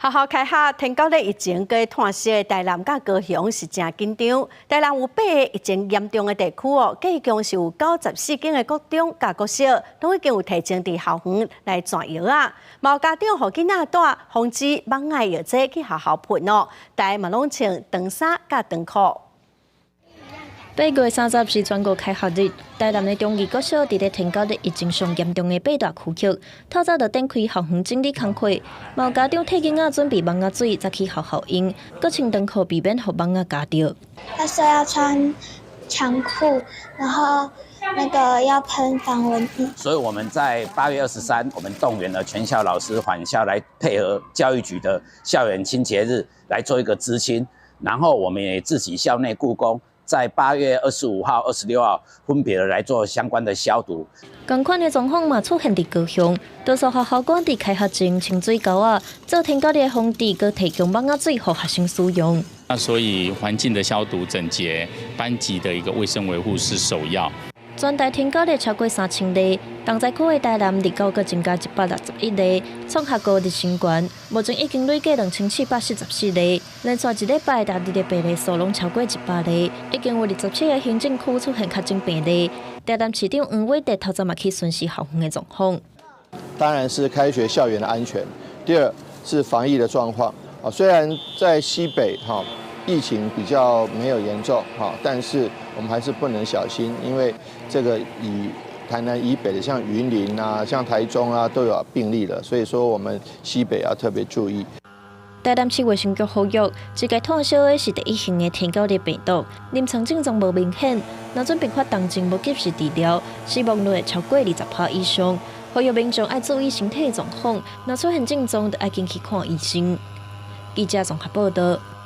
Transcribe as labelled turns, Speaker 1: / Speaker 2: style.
Speaker 1: 學校開學，天狗日疫情閣湠息的台南佮高雄是誠緊張。台南有八个疫情嚴重的地區哦，計共是有94間的國中佮國小，攏已經有提前佇校園來轉藥仔。嘛有家長予囡仔帶防止蚊仔藥劑去學校噴哦，大家嘛攏穿長衫佮長褲。
Speaker 2: 8月30是全國開學日，台南的忠義國小佇咧天狗日疫情上嚴重的八大區域，透早就展開校園整理工課，嘛有家長替囡仔準備蚊仔水，才去學校用，閣穿長褲避免予蚊仔咬著。
Speaker 3: 他說要穿長褲，然後那個要噴防蚊液。
Speaker 4: 所以我們在8月23，我們動員了全校老師返校來配合教育局的校園清潔日來做一個孳清，然後我們也自己校內僱工，在8月25號、26號分別的來做相關的消毒。
Speaker 2: 仝款的狀況嘛出現佇高雄，多數學校趕佇開學前清水溝仔，做天狗日的防治，閣提供蚊仔水予學生使用。
Speaker 5: 那所以環境的消毒整潔，班級的一個衛生維護是首要。
Speaker 2: 全台天狗日超過3000例，同災區的台南日九閣增加161例，創學高日新高。目前已經累計2744例，連續一禮拜逐日的病例數攏超過100例，已經有27個行政區出現確診病例。台南市長黃偉哲透早嘛去巡視校園的狀況。
Speaker 6: 當然是開學校園的安全，第二是防疫的狀況。啊，雖然在西北哈疫情比較沒有嚴重哈，但是我們還是不能小心，因為這個以台南以北的，像雲林啊、像台中啊，都有病例了，所以說我們西北要特別注意。
Speaker 2: 台南市衛生局呼籲，這個湠小的是特異型的天狗日病毒，臨床症狀無明顯，若準併發重症無及時治療，死亡率會超過20%以上。呼籲民眾愛注意身體狀況，若出現症狀，就愛緊去看醫生。記者綜合報道。